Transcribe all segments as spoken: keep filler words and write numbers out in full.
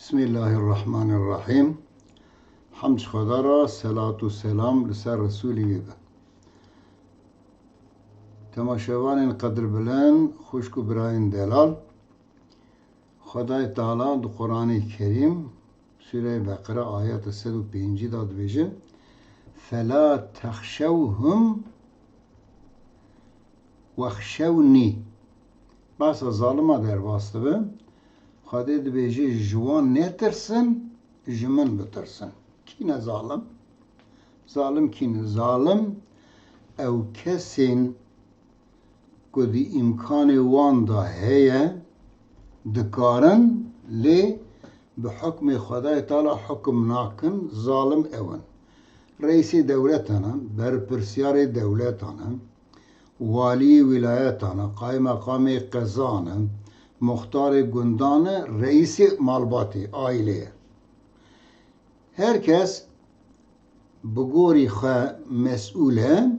Bismillahirrahmanirrahîm. Hemd ji Xweda re, selat û selam li ser Resûlî wî be. Temaşevanên qedirbilind, xwişk û birayên delal, Xwedayê Teala di Quranê Kerîm, Sûreyê Beqere, ayeta sed û pêncî de dibêje, "Fela texşewhum wexşewnî." Behsa zalima derbas dibe. Xwedê dibêje, "Ji wan netirsin, ji min bitirsin." Kî ne zalim? Zalim kî ne? Zalim ew kesên ku di îmkanê wan de heye, dikarin, lê bi hukmê Xwedayê Teala hukum nakin, zalim ew in. Reîsê dewletan e, berpirsiyarê dewletan e, waliyê wîlayetan e, qaymeqamê qezan e, muxtarê gundan e, reîsê malbatê, aîlê ye. Her kes bi gorî xwe mesûl e,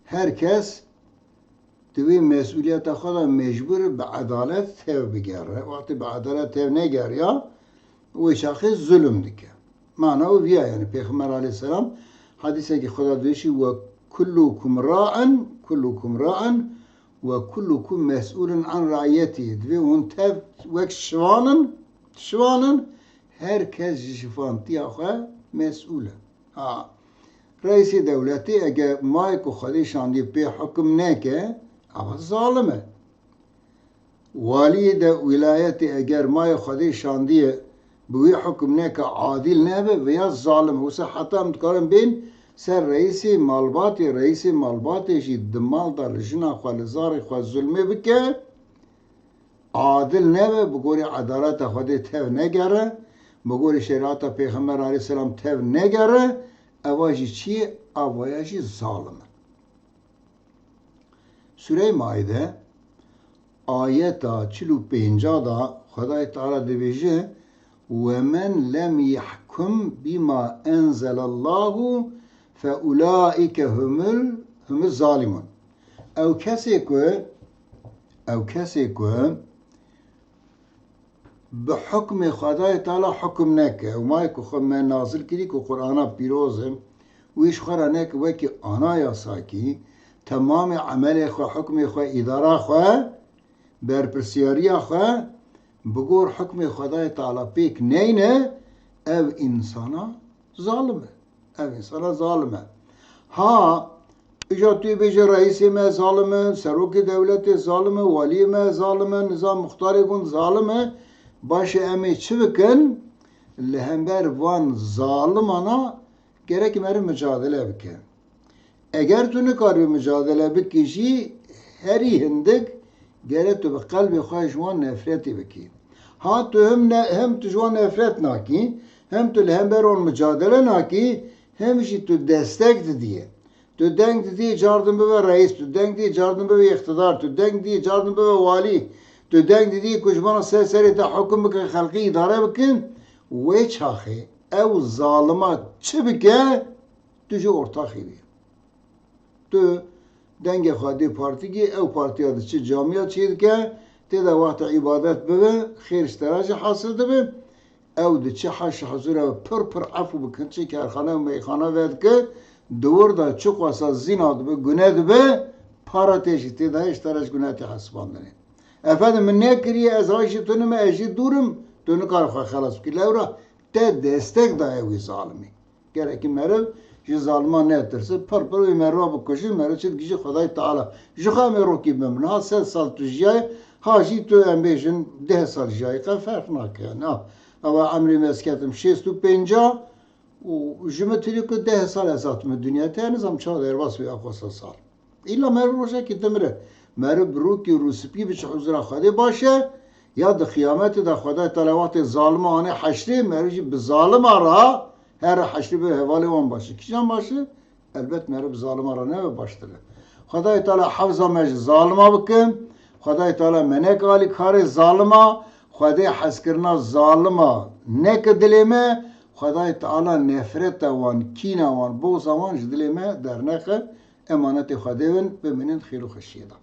her kes divê mesûliyeta xwe de mecbûr e bi edalet tev bigere. Wextê bi edalet tev negeriya, wê çaxê zulm dike. Mana wî viya, yani Pêxember aleyhisselam hedîsekî xwe de dibêjî, "Ve kullukum ra'in, kullukum ra'in ve kullukum mes'ulun an ra'iyetî." Divê hûn tev wek şivan in, şivan in, her kes ji şivantiya xwe mes'ûl e. Ha, reîsê dewletê eger mayê ku Xwedê şandiye pê hukum neke, ewa zalim e. Waliyê de wîlayetê eger mayê Xwedê şandiye bi wî hukum neke, adil nebe, vêya zalim e. Wisa heta em dikarin bên ser reîsê malbatê, reîsê malbatê jî di mal de li jina xwe, li zarê xwe zulmê bike, adil nebe, bi gorî edaleta Xwedê tev negere, bi gorî şerîeta Pêxember aleyhisselam tev negere, eva jî çi ye? Evaya jî zalim e. Sûreyê Maîde, ayeta çil û pênca de Xwedayê Teala dibêje, "Ve men lem yehkum bima enzelallahu fe ulaike humul, humuz zalimun." Ew kesê ku, ew kesê ku bi hukmê Xwedayê Teala hukum neke, û mayê ku xwe me nazil kirî ku Qur'ana pîroz e, wî ji xwe re neke wekî anayasakî, temamê emelê xwe, hukmê xwe, îdara xwe, berpirsiyariya xwe bi gor hukmê Xwedayê Teala pêk neyne, ev însana zalim e. Ev însana zalim e. Ha, îja tu yê bêje reîsê me zalim e, serokê dewletê zalim e, waliyê me zalim e, nizam muxtarê gund zalim e. Baş e, em ê çi bikin? Li hember van zalimana gerek meriv micadele bike. Eger tu nikaribî micadele bikî jî, herî hindik gere tu bi qelbê xwe ji wan nefretê bikî. Ha tu hem ne, hem tu ji wan nefret nakî, hem tu li hember wan micadele nakî, hem jî tu destek didiyê. Tu deng didiyê cardin bibe reîs, tu deng didiyê cardin bibe îqtidar, tu deng didiyê cardin bibe walî, tu deng didiyê ku ji bona ser serê te hukum bike, xelkî îdare bikin, wê çaxê ew zalima çi bike, tu jî ortaxê wî. Tu dengê xwe dê partikî, ew partiya diçe camiya çêdike, tê de wexta îbadet bibe, xêr ji te re jî hasil dibe. Ew diçe haşa huzûra pir pir efû bi kinçê kerxane û meyxane vedike, di wir de çi qasa zîna dibe, gune dibe, para tê jî tê de hê, ji te re ji gune tê hesibandinê. Efendim, min nekiriye, ez hay jî tunime, ez jî dûr im, tu nikare xwe xelas bikî. Lewra te destek daye wî zalimî. Gerekî meriv ji zalima netirse, pir pir wê meriva bikujin, meriv çi digihîje Xwedayê Teala. Ji xwe em ê rokî bimin. Ha sed sal tu jiyayê, ha jî tu em bêjin deh sal jiyayê, qe ferq nake. Na, ewa emrê me ez ketim şêst û pênca û ji min tirî ku deh sal ez hatime dinyayê, te nizam çawa derbas wî axwe sed sal. Îlla meriv rojekê dimire. Meriv bi rokî rûspî biçe huzura Xwedê baş e, ya di qiyametê de Xwedayê Teala wextê zalima anê heşrê, meriv jî bi zalima re here heşrê bibe hevalê wan baş e. Kîjan baş e? Elbet meriv bi zalima re nebe baştir e. Xwedayê Teala hefza me ji zalima bike. Xwedayê Teala me neke alîkarê zalima. Xwedê hezkirina zalima neke dilê me. Xwedayê Teala nefreta wan, kîna wan, boza wan ji dilê me dernexe. Emanetê Xwedê bin, bimînin xêr û xweşiyê de.